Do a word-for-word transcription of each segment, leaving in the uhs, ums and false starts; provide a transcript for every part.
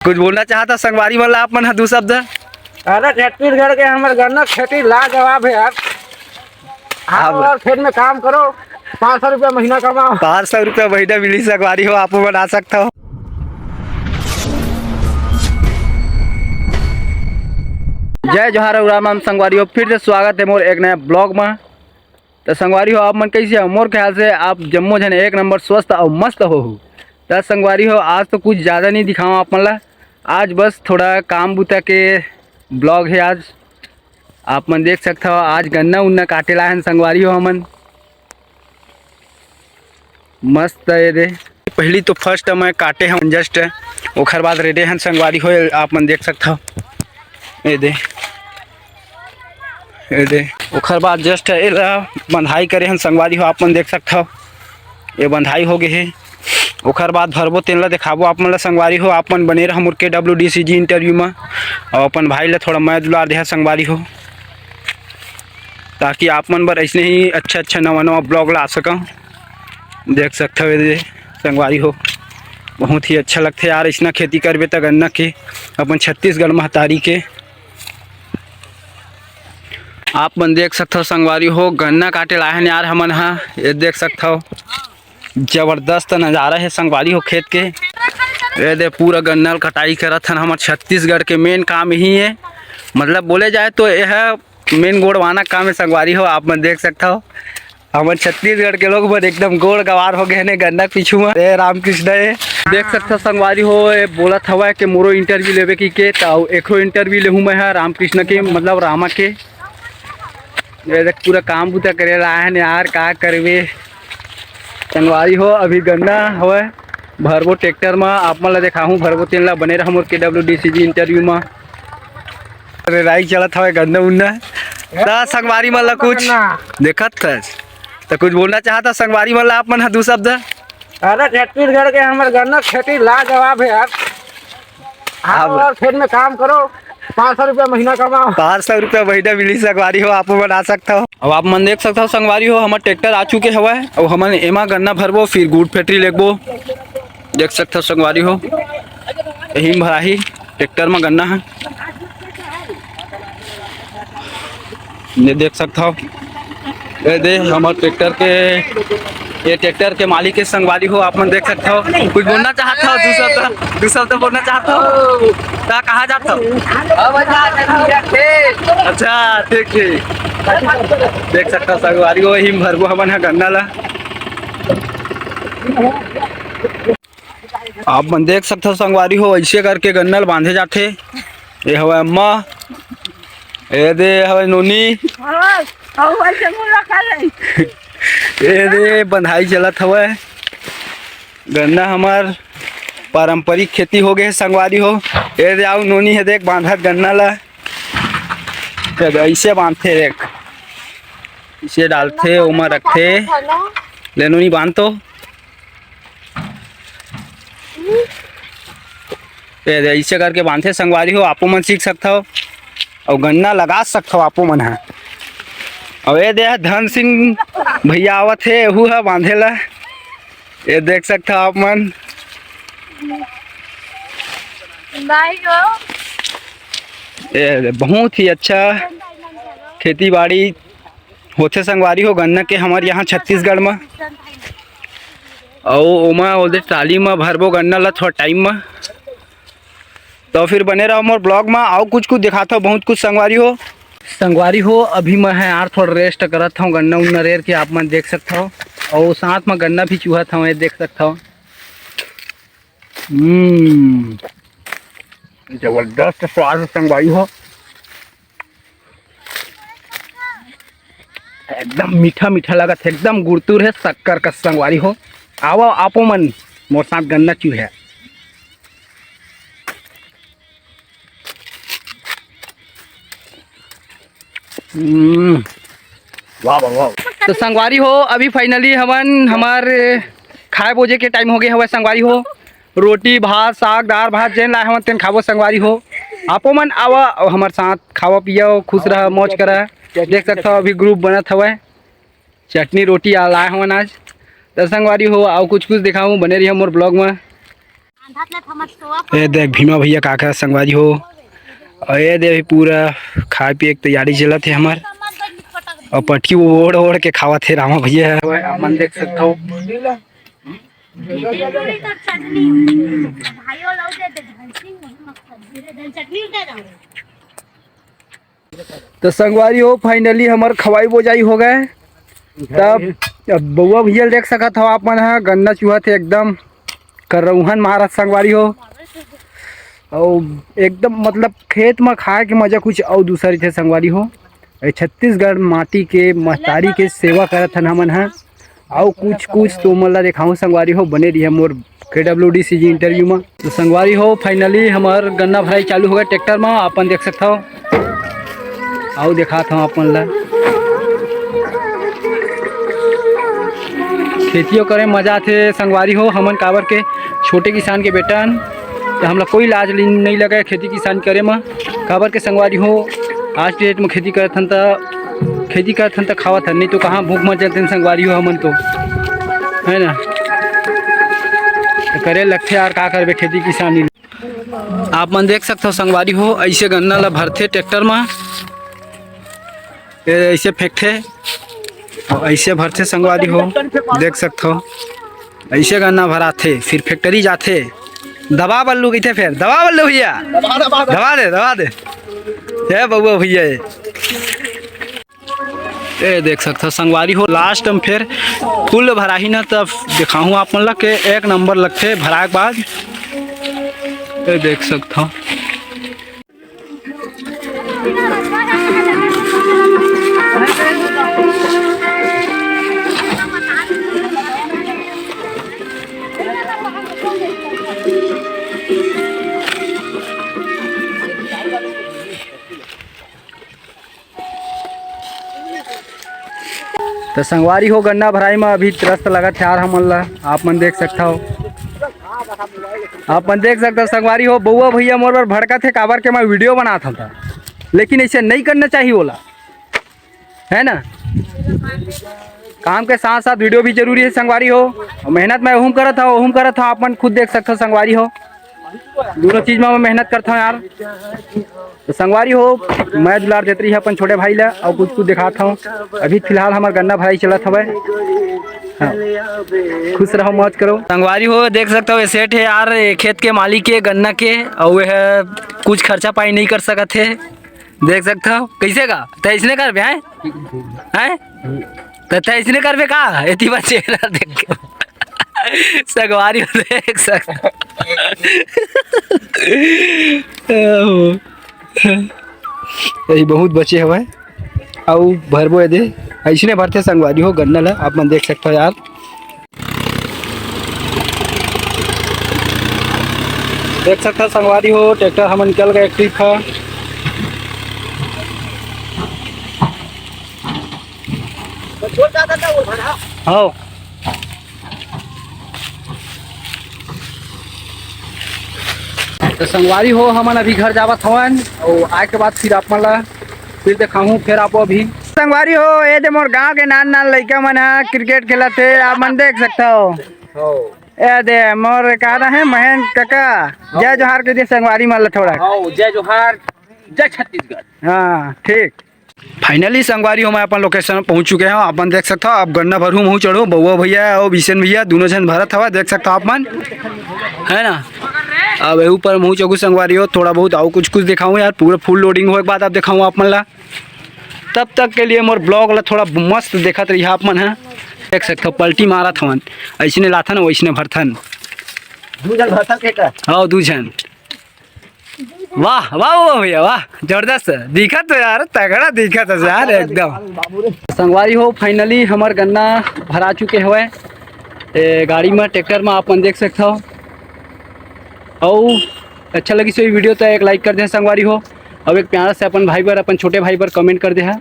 कुछ बोलना चाहत हव संगवारी मन ला आप मन ह दू शब्द? अरे, छत्तीसगढ़ के हमर गन्ना खेती लाजवाब हे यार। आओ अब और खेत में काम करो, पाँच सौ रुपया महीना कमाओ। पाँच सौ रुपया महीना मिली संगवारी हो, आप मन आ सकत हव। जय जोहार अउ राम राम संगवारी हो, फिर से स्वागत हे मोर एक नया vlog म। त संगवारी हो, आप मन कइसे हव? मोर ख्याल से आप जम्मो झन एक नंबर स्वस्थ अउ मस्त होहू। त संगवारी हो, आज तो कुछ ज्यादा नइ दिखावंव आप मन ला, आज बस थोड़ा काम बुता के vlog हे। आज आप मन देख सकत हव, आज गन्ना उन्ना काटे ला आए हन संगवारी हो हमन। मस्त ए दे, पहली तो first मैं काटे हन just, ओखर बाद रेड़े हन संगवारी हो, आप मन देख सकत हव। ए दे, ए दे, ओखर बाद just एला बंधाई करे हन संगवारी हो, आप मन देख सकत हव। ये बंधाई हो गे हे, ओखर बाद भरबो तेन ला देखाबो आप मन ला संगवारी हो। आप मन बने रहव मोर के डब्ल्यू डी सी जी interview म, अउ अपन भाई ला थोड़ा मया दुलार देहा संगवारी हो, ताकि आप मन बर अइसने ही अच्छा अच्छा नवा नवा vlog ला सकंव। देख सकत हव ए दे संगवारी हो, बहुत ही अच्छा लगथे यार, अइसना खेती करबे त गन्ना के, अपन छत्तीसगढ़ महतारी के। आप मन देख सकत हव संगवारी हो, गन्ना काटे ला आए हन यार हमन ह। ये देख सकत हव, जबरदस्त नजारा हे संगवारी हो खेत के। ये दे पूरा गन्ना ल कटाई करत हन, हमर छत्तीसगढ़ के main काम यही हे, मतलब बोले जाए तो ये ह main गोड़वाना काम हे संगवारी हो। आप मन देख सकत हव, हमर छत्तीसगढ़ के लोग मन एकदम गोड़ गवार हो गे हे ने गन्ना के पीछू म। ए रामकृष्ण ए, देख सकत हव संगवारी हो, ए बोलत हवय के मोरो interview लेबे कहिके, त अउ एकरो interview लेहूं मैं ह रामकृष्ण के, मतलब रामा के। ए देख, पूरा काम बुता करे ला आए हन यार, का करबे संगवारी हो। अभी गन्ना हवय, भरबो tractor म, आप मन ला देखाहूं भरबो तेन ला, बने रहव मोर के डब्ल्यू डी सी जी interview म। अरे राई चलत हवय गन्ना उन्ना। त संगवारी मन ला कुछ देखत हस, त कुछ बोलना चाहत हस संगवारी मन ला आप मन ह दू शब्द? अरे छत्तीसगढ़ के हमर गन्ना खेती लाजवाब हे यार। आओ अब और खेत में काम करो, पाँच सौ रुपया महीना कमाओ। पाँच सौ रुपया महीना मिली संगवारी हो, आप मन आ सकत हव। अब आप मन देख सकत हव संगवारी हो, हमर tractor आ चुके हवय, अउ हमन एमा गन्ना भरबो, फिर गुड़ factory लेगबो। देख सकत हव संगवारी हो, यही म भराही tractor म गन्ना ह। ये देख सकत हव, ये दे हमर tractor के, ये tractor के मालिक के संगवारी हो, आप मन देख सकत हव। कुछ बोलना चाहत हव? दू शब्द, दू शब्द बोलना चाहत हव? त कहाँ जात हव? अच्छा, ठीक, ठीक। देख सकत हव संगवारी हो, यही म भरबो हमन ह गन्ना ला। आप मन देख सकत हव संगवारी हो, अइसे करके गन्ना ल बांधे जाथे। ये हवय अम्मा, ये दे हवय नोनी, हाँ, अउ ऐसे मुलाकात है। ये दे बंधाई चलत हवय। गन्ना हमर पारंपरिक खेती हो गे हे संगवारी हो। ये दे अउ नोनी हे देख बांधत गन्ना ल। ये दे अइसे बांधथे देख, इसे डालथे ओमा रखथे। ले नोनी बांध तो। ए दे, अइसे करके बांधथे संगवारी हो, आपो मन सीख सकथव अउ गन्ना लगा सकथव आपो मन ह। अउ ए दे धन सिंह भैया आवत हे, एहू ह बांधे ला। ए देख सकथव आप मन। भाई हो। ए दे, बहुत ही अच्छा खेती बाड़ी होथे संगवारी हो गन्ना के हमर यहाँ छत्तीसगढ़ म। अउ ओमा ओदे ट्राली म भरबो गन्ना ल थोड़ा टाइम म। तो फिर बने रहो मोर ब्लॉग म, अउ कुछ कुछ दिखात हव बहुत कुछ संगवारी हो। संगवारी हो, अभी मैं ह यार थोड़ा रेस्ट करत हव, गन्ना उन्ना रेर के आप मन देख सकत हव, अउ साथ म गन्ना भी चुहत हव, ये देख सकत हव। हम्म, जबरदस्त स्वाद हे संगवारी हो। एकदम मीठा मीठा लगत हे, एकदम गुड़तुर हे शक्कर कस संगवारी हो। आवव आपो मन मोर साथ गन्ना चूहे। हम्म, वाह, वाह, वाह। तो संगवारी हो, अभी finally हमन हमर खाए बोजे के टाइम हो गे हवय संगवारी हो। रोटी, भात, साग, दार, भात जेन लाए हवन तेन खाबो संगवारी हो। आपो मन आवा अउ हमर साथ खावा पिया, खुश रहा, मौज करा। देख सकत हव अभी ग्रुप बनत हवय, चटनी रोटी आ लाए हवन आज। त संगवारी हो, अउ कुछ कुछ दिखाऊं, बने रहिए मोर ब्लॉग म। ए देख भीमा भैया का का संगवारी हो, अउ ए दे अभी पूरा खाए पिए के तैयारी चलत हे हमर, अउ पटकी ओढ़ ओढ़ के खावत हे रामा भैया। आप मन देख सकथव। तो संगवारी हो, finally हमर खवाई बोजाई हो गए। तब अब बउआ भैया देख सकत हव आप मन ह, गन्ना चुहत हे एकदम करौहन मारत संगवारी हो। अउ एकदम मतलब खेत म खाए के मजा कुछ अउ दूसर रहिथे संगवारी हो। ए छत्तीसगढ़ माटी के महतारी के सेवा करत हन हमन ह। अउ कुछ कुछ तो मन ला देखाहूँ संगवारी हो, बने रहिए मोर के डब्ल्यू डी सी जी इंटरव्यू म। तो संगवारी हो, finally हमर गन्ना भराई चालू हो गए ट्रैक्टर म, अपन देख सकथव। अउ देखात हव अपन ला, खेतियो करे म मजा आथे संगवारी हो। हमन काबर के छोटे किसान के बेटा हन, तो हमला कोई लाज नहीं लगे खेती किसान करे म। काबर के संगवारी हो, आज के डेट म खेती करत हन त खेती करत हन त खावत हन, नहीं तो कहाँ भूख मर जाते संगवारी हो हमन तो, है ना? तो करे लगथे यार, का करबे खेती किसानी। आप मन देख सकथव संगवारी हो, ऐसे गन्ना ला भरथे ट्रैक्टर म, ये ऐसे फेंकथे, अउ ऐसे भरथे संगवारी हो, देख सकथव। ऐसे गन्ना भराथे, फिर फैक्ट्री जाथे, दबा बल्लू कहिथे, फिर दबा बल्लू भैया, दबा दे, दबा दे। ए बउआ भैया, ए ए देख सकथव संगवारी हो, लास्ट म फिर फुल भराही न, तब देखाहूँ आप मन ला के एक नंबर लगथे भराए के बाद। ए देख सकथव। त संगवारी हो, गन्ना भराई म अभी त्रस्त लगत हे यार हमन ला, आप मन देख सकथव, आप मन देख सकथव संगवारी हो, बउआ भैया मोर बर भड़कत हे, काबर के मैं वीडियो बनात हव त, लेकिन ऐसे नहीं करना चाहिए ओला, है ना? काम के साथ साथ वीडियो भी जरूरी है संगवारी हो, अउ मेहनत मैं ओहू म करत हव, ओहू म करत हव, आप मन खुद देख सकथव संगवारी हो, दोनों चीज म मैं मेहनत करत हव यार। तो संगवारी हो, मैं दुलार देत रही अपन छोटे भाई ला, अउ कुछ कुछ देखात हव। अभी फिलहाल हमर गन्ना भराई चलत हवय। हाँ। खुश रहो, मौज करो। संगवारी हो, देख सकथव, ये सेठ हे यार, ये खेत के मालिक हे गन्ना के, अउ ये ह कुछ खर्चा पानी नहीं कर सकत हे। देख सकथव, कैसे का? त इसने करबे, हैं? हैं? त, त इसने करबे का? एती बार चेहरा देख के। संगवारी हो, देख सकथव। ओहो। यही बहुत बचे हवय। अउ भरबो एदे, अइसने भरथे संगवारी हो गन्ना ल, आप मन देख सकथव यार। देख सकथव संगवारी हो, ट्रैक्टर हमन निकल गए एक ट्रिप ह। हव। तो संगवारी हो, हमन अभी घर जावत हवन, अउ आए के बाद फिर आप मन ला फिर देखाहूँ, फिर आप अभी। संगवारी हो, ए दे मोर गांव के नान नान लइका मन ह क्रिकेट खेलत हे, आप मन देख सकथव। हव। ए दे मोर का नाम हे, महेंद्र काका। जय जोहार कहि दे संगवारी मन ला थोड़ा। हव, जय जोहार, जय छत्तीसगढ़। हाँ, ठीक। Finally संगवारी हो, मैं अपन location में पहुंच चुके हव। आप मन देख सकथव, अब गन्ना भरहूं, महूं चढ़हूं, बउआ भैया अउ बिशन भैया दोनों झन भरत हवय, देख सकथव आप मन, है ना। अब एहू पर महूं चघू संगवारी हो, थोड़ा बहुत अउ कुछ कुछ देखाहूं यार, पूरा full loading होए के बाद अब देखाहूं आप मन ला। तब तक के लिए मोर vlog ला थोड़ा मस्त देखत रहिहा आप मन ह। देख सकथव पलटी मारत हवन, अइसने लाथन वइसने भरथन। दू झन भरथन के का? हव, दू झन। वाह, वाह, वाह भैया, वाह, जबरदस्त दिखत हे यार, तगड़ा दिखत हे यार एकदम। संगवारी हो, finally हमर गन्ना भरा चुके हवय, ए, गाड़ी में, ट्रैक्टर में, आप मन देख सकथव। अउ अच्छा लगिस होही video त एक like कर देहा संगवारी हो, अउ एक प्यारा से अपन भाई बर, अपन छोटे भाई बर comment कर देहा।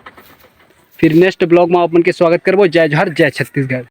फिर next vlog में आप मन के स्वागत करबो। जय जोहार, जय छत्तीसगढ़।